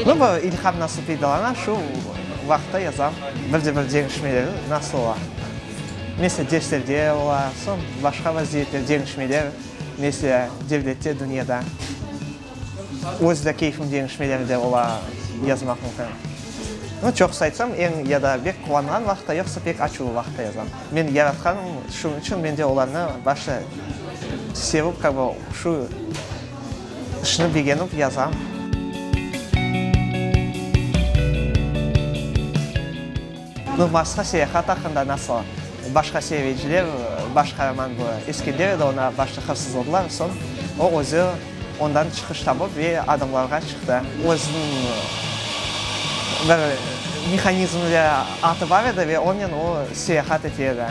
Nu, bu ilham nasıl peydalana, şu vaqıtta yazam. Bir de bir deñişmeler nasıl ola? Meselâ, derslerde ola, soñ başqa vaziyetler, deñişmeler, meselâ, devlette, dünyada. Öz de keyfim deñişmeleri de ola, yazmaq mümkün. Nu, çoqusı aytsam, eñ ya da bek quvanğan vaqıtta, yoqsa pek açuvlı vaqıtta yazam. Men yaratqanım, şunıñ içün men de olarnı başta sevip, kak bı, şu işni begenip yazam. Nu, Marsqa seyahat aqqında nasıl? Başqa seveciler, baş qaraman bu Eskender edi, onı başta hırsızladılar, soñ o özü ondan çıqış tapıp ve adamlarğa çıqtı. Özüniñ bir mehanizmli atı bar edi ve onen o seyahat ete edi.